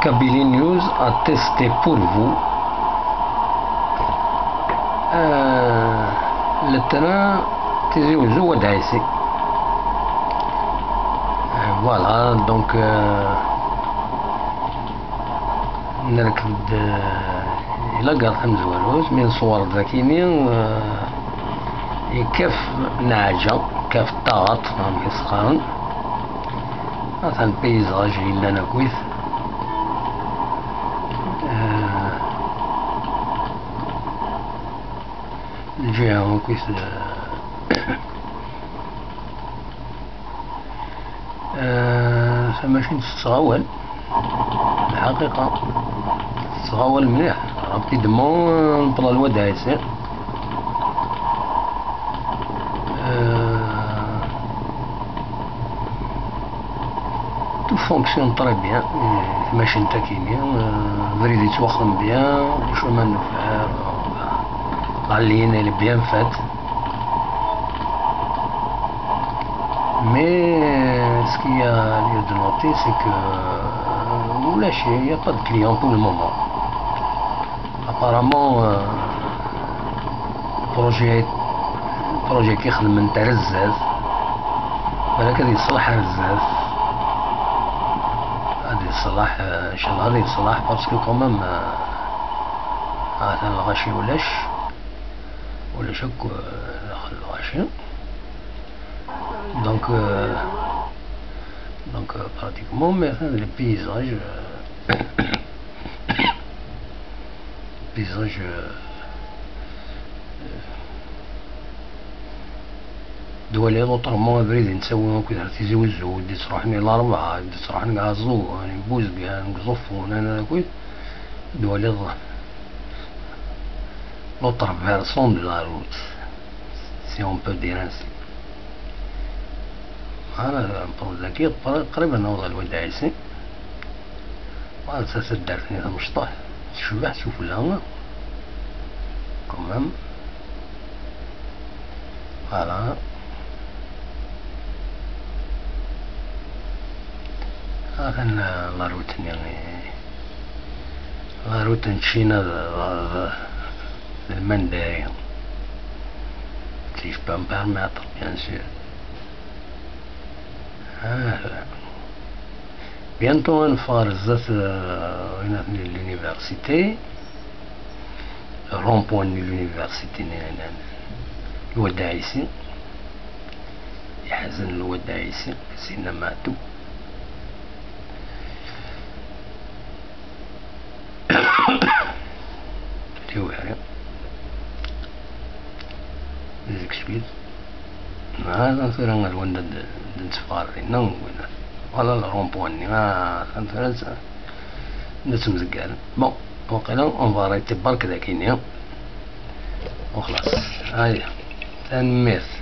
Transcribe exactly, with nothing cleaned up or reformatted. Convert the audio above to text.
Kabylie News a testé pour vous. Euh, le train Tizi Ouzou Oued Aïssi. Euh, voilà, donc, euh, نركب د-، إلى قرطة مزوروز، من صور ذاكيني، آه، يكف نعجة، كف الطاغط، راهم يسخرن. هذا البيزاج اللي أنا كويس. آه، الجهة كويس، آه، آه، تماشينت تتغاول. الحقيقة تتغاول مليح. Rapidement نطلع الواد عيسى. آه، tout fonctionne très bien. آه، ماشي نتا كيني. آه، بريد يتوخم bien. Le chemin de fer, آه، la ligne elle est bien faite. Mais, euh, ce qu'il y a lieu de noter, c'est que, euh, ولاش, il n'y a pas de client pour le moment. Apparemment, euh, projet, projet كيخدم من تاع الزاز. بالك غادي يصلح الزاز. غادي يصلح, آه، إن شاء الله غادي يصلح, parce que quand même, آه، هذا الغاشي ولاش. ولا شك، آه، داخل الغاشي. Donc, euh, donc, euh, pratiquement, mais, euh, le paysage, euh, paysage, euh, دوالي لوطرمون بريد نسوي هكذا تيزي وزو دي تروحني الأربعة دي تروحني غازو يعني بوزقان قزفون أنا كويس. دوالي الظهر. L'autre versant de la route, si on peut dire ainsi. أنا نقول لك قريبا نوضع الواد عيسي. وأنا سدرتني المشطح. تشبع سفلى. Quand même. Voilà. هذا لاروت ني. لاروت نشينا المنداية. Si je peux me permettre, bien sûr. آه. Bientôt نفار الزات, آه، وين l'université. Rond-point de l'université, الواد عيسي. يحزن الواد عيسي، سيدنا ماتو. تيوعي. Les excuses. هذا ثورة الوان د-، د-، نتفاري، نو، ولا. ولا الرومبوان، آه، ثورة نتمزقال. Bon, وقيلا on va arrêter برك ذاكيني. وخلاص. هاي. تنميرت.